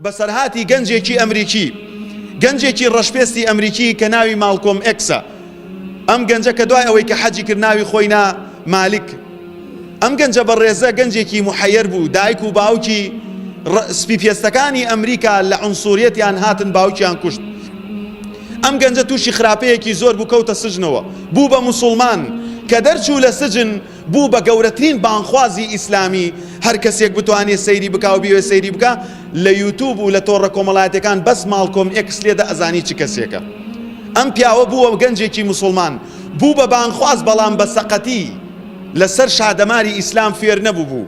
بەسەرهاتی گەنجێکی ئەمریکی، گەنجێکی ڕەشپێستی ئەمریکی کە ناوی ماڵکۆم ئێکسە. ئەم گەنجە کە دوای ئەوەی کە حەجی کرد ناوی خۆی نا مالیک. ئەم گەنجە بەڕێزە گەنجێکی موحەیەر بوو، دایک و باوکی سپیپێستەکانی ئەمریکا لە عونسوریەتیان هاتن باوکیان کوشت. ئەم گەنجە تووشی خراپەیەکی زۆر بوو کەوتە سجنەوە، بوو بە موسوڵمان، کە دەرچوو لە سجن بوو بە گەورەترین بانگخوازی ئیسلامی، هەر کەسێک بتوانێ سەیری بکا و بیەوێ سەیری بکا لە یوتوب و لە تۆڕە کۆمەڵایەتیەکان بەس ماڵکۆم ئێکس لێدە ئەزانی چ کەسێکە. ئەم پیاوە بووە گەنجێکی موسوڵمان، بوو بە بانگخواز بەڵام بە سەقەتی لەسەر شادەماری ئیسلام فێر نەبووبوو.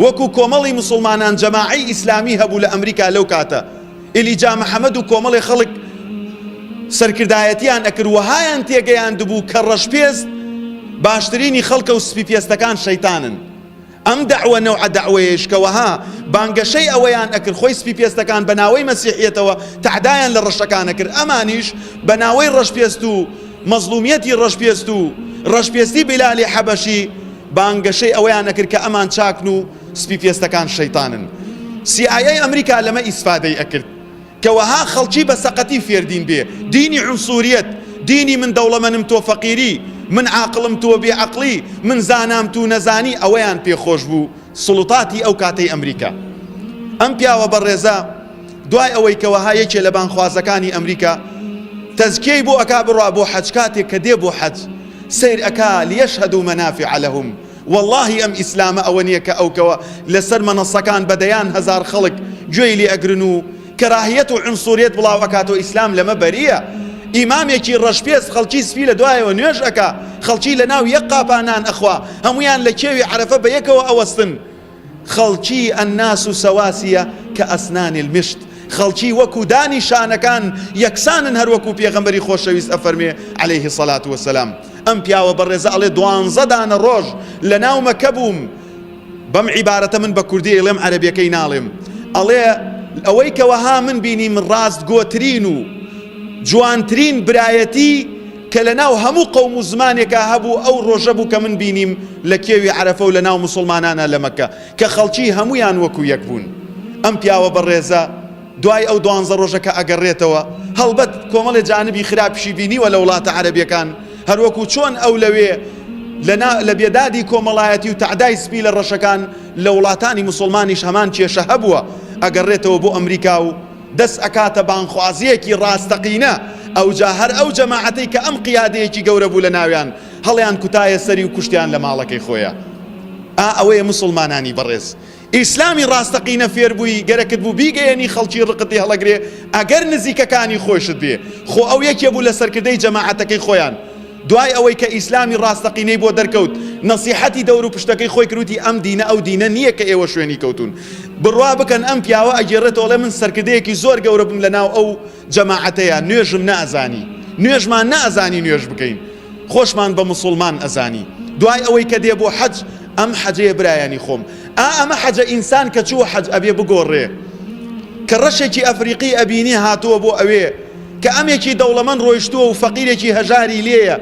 وەکو کۆمەڵی موسوڵمانان جەماعەی ئیسلامی هەبوو لە ئەمریکا لەو کاتە. ئیلیجا محەمەد و کۆمەڵێ خەڵک سەرکردایەتیان ئەکرد وەهایان تێگەیاندبوو کە ڕەشپێست باشترینی خەڵکە و سپیپێستەکان شەیتانن. ئەم دەعوە نەوعە دەعوەیەیش کە وەها بانگەشەی ئەوەیان ئەکرد خۆی سپیپێستەکان بە ناوەی مەسیحیەتەوە تەعدایان لە ڕەشەکان ئەکرد ئەمانیش بە ناوەی ڕەشپێست و مەزڵومیەتی ڕەشپێست و ڕەشپێستی بیلالی حەبەشی بانگەشەی ئەوەیان ئەکرد کە ئەمان چاکن و سپی پێستەکان شەیتانن. سی ئای ئەی ئەمریکا لەمە ئیسفادەی ئەکرد کە وەها خەڵکی بە سەقەتی فێر دین بێ، دینی عونسوریەت، دینی من دەوڵەمەنم تۆ فەقیری، من عاقڵم تۆ بێ عەقڵی، من زانام تو نەزانی ئەوەیان پێ خۆش بوو سوڵتاتی ئەو کاتەی ئەمریکا. ئەم پیاوە بەڕێزە دوای ئەوەی کە وەها یەکێ لە بانگخوازەکانی ئەمریکا تەزکیەی بۆ ئەکا بڕوا بۆ حەج کاتێک کە دێ بۆ حەج سەیر ئەکا لیشهدوا منافع لهم وەڵاهی ئەم ئیسلامە ئەوە نیە کە ئەو کەوە لەسەر مەنەسەکان بە دەیان هەزار خەڵک گوێی لێ ئەگرن و کەراهیەت و عنسوریەت بڵاو ئەکاتەوە ئیسلام لەمە بەریە ئیمامێکی ڕەشپێست خەڵکی سپی لە دوایەوە نوێژ ئەکا خەڵکی لە ناو یەک قاپا نان ئەخوا هەموویان لە کێوی عەرەفە بە یەکەوە ئەوەستن خەڵکی الناس سواسیە کاسنان المشط خەڵکی وەکو دانی شانەکان یەکسانن هەروەکو پێغەمبەری خۆشەویست ئەفەرموێ علیه الصلوة والسلام ئەم پیاوە بەڕێزە ئەڵێ دوانزە دانە ڕۆژ لە ناو مەکە بووم بەم عیبارەتە من بە کوردی ئەیڵێم عەرەبیەکەی ناڵێم ئەڵێ ئەوەی کە وەها من بینیم ڕاستگۆترین و جوانترین برایەتی کە لە ناو هەموو قەوم و زمانێکا هەبوو ئەو ڕۆژە بوو کە من بینیم لە کێوی عەرەفە و لە ناو موسڵمانانا لە مەککە کە خەڵکی هەموویان وەکو یەک بوون ئەم پیاوە بەڕێزە دوای ئەو دوانزە ڕۆژە کە ئەگەڕێتەوە هەڵبەت کۆمەڵێ جانبی خراپیشی بینیوە لە وڵاتە عەرەبیەکان هەروەکو چۆن ئەو لەوێ لە بێدادی کۆمەڵایەتی و تەعدای سپی لە ڕەشەکان لە وڵاتانی موسڵمانیش هەمان کێشە هەبووە ئەگەڕێتەوە بۆ ئەمریکا و دەست ئەکاتە بانگخوازیەکی ڕاستەقینە، ئەوجا هەر ئەو جەماعەتەی کە ئەم قیادەیەکی گەورە بوو لە ناویان هەڵیان کوتایە سەری و کوشتیان لە ماڵەکەی خۆیا. ئا ئەوەیە موسوڵمانانی بەڕێز ئیسلامی ڕاستەقینە فێربووی گەرەکت بوو بیگەیەنی خەڵکی ڕقت لێ هەڵەگرێ ئەگەر نزیکەکانی خۆیشت بێ خۆ ئەو یەکێ بوو لە سەرکردەی جەماعەتەکەی خۆیان دوای ئەوەی کە ئیسلامی ڕاستەقینەی بۆ دەرکەوت، نەسیحەتی دەوروپشتەکەی خۆی کرد وتی ئەم دینە ئەو دینە نییە کە ئێوە شوێنی کەوتوون. بڕوا بکەن ئەم پیاوە ئەگێڕێتەوە ئەڵێ من سەرکردەیەکی زۆر گەورە بووم لەناو ئەو جەماعەتەیا، نوێژم نەئەزانی، نوێژمان نەئەزانی نوێژ بکەین، خۆشمان بە موسوڵمان ئەزانی. دوای ئەوەی کە دێ بۆ حەج، ئەم حەجەیە برایانی خۆم، ئا ئەمە حەجە ئینسان کە چووە حەج ئەبێ بگۆڕێ. کە ڕەشێکی ئەفریقی ئەبینی هاتووە بۆ ئەوێ، کە ئەمێکی دەوڵەمەند ڕۆیشتووە و فەقیرێکی هەژاری لێیە،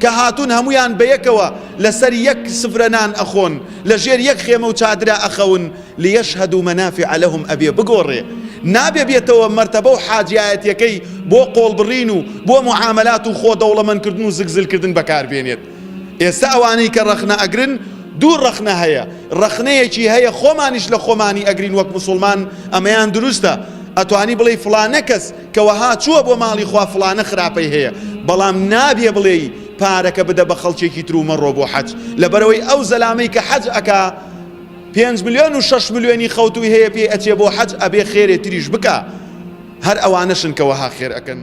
کە هاتوون هەموویان بەیەکەوە لەسەر یەک سفرە نان ئەخۆن، لە ژێر یەک خێمە و چادرا ئەخەون، لیشهدوا منافع لهم ئەبێ بگۆڕێ، نابێ بێتەوە مەرتەبە و حاجیایەتیەکەی بۆ قۆڵبڕین و بۆ موعامەلات و خۆ دەوڵەمەندکردن و زگزلکردن بەکاربێنێت. ئێستا ئەوانەی کە ڕەخنە ئەگرن دوو ڕەخنە هەیە، ڕەخنەیەکی هەیە خۆمانیش لە خۆمانی ئەگرین وەک موسوڵمان ئەمەیان دروستە، ئەتوانی بڵێی فڵانە کەس کە وەها چووە بۆ ماڵی خوا فڵانە خراپەی هەیە، بەڵام نابێ بڵێی پارەکە بدە بە خەڵکێکی تر و مەڕۆ بۆ حەج، لەبەرئەوەی ئەو زەلامەی کە حەج ئەکا پێنج ملیۆن و شەش ملیۆنی خەوتووی هەیە پێی ئەچێ بۆ حەج ئەبێ خێرێ تریش بکا، هەر ئەوانەشن کە وەها خێر ئەکەن.